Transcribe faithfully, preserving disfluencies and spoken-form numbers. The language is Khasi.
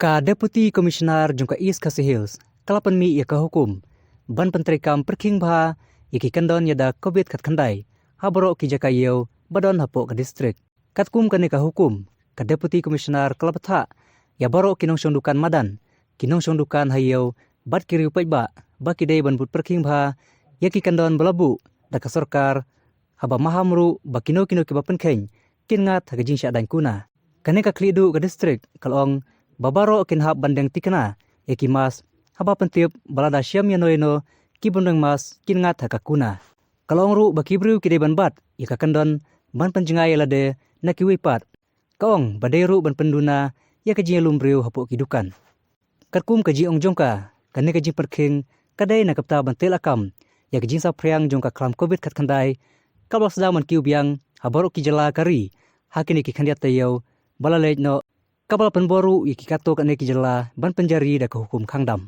Ka Deputy Commissioner jong ka East Khasi Hills ka la pynmih ïa ka hukum ban pyntreikam pyrkhing bha ïa ki kyndon ïada covid khatkhyndai ha baroh ki jaka ïew ba don hapoh ka district. Katkum kane ka hukum, ka Deputy Commissioner ka la bthah ïa baroh ki nongshong dukan madan, ki nongshong dukan ha ïew bad ki riew paidbah ba ki dei ban bud pyrkhing bha ïa ki kyndon ba la buh da ka sorkar, haba maham ruh ba kino kino kiba pynkheiñ kin ngat ha ka jingshah daiñ kuna. Kane ka khlieh duh ka district ka la ong ba baroh kin hap ban deng thikna ïa ki mask, haba pyntip ba lada shem ïano ïano ki bym deng mask kin ngat ha ka kuna. Ka la ong ruh ba ki briew ki dei ban bat ïa ka kyndon ban pynjngai ïa lade na kiwei pat. Ka ong ba dei ruh ban pynduna ïa ka jingïalum briew hapoh ki dukan. Katkum ka jingong jong ka, kane ka jingpyrkhing ka dei na ka bynta ban teh lakam ïa ka jingsaphriang jong ka khlam covid khatkhyndai kaba la sdang ban kiew biang ha baroh ki jylla ka ri ha kine ki khyndiat taïew ba la leit noh, kaba la pynbor ruh ïa ki katto katne ki jylla ban pynjari da ka hukum khang dam.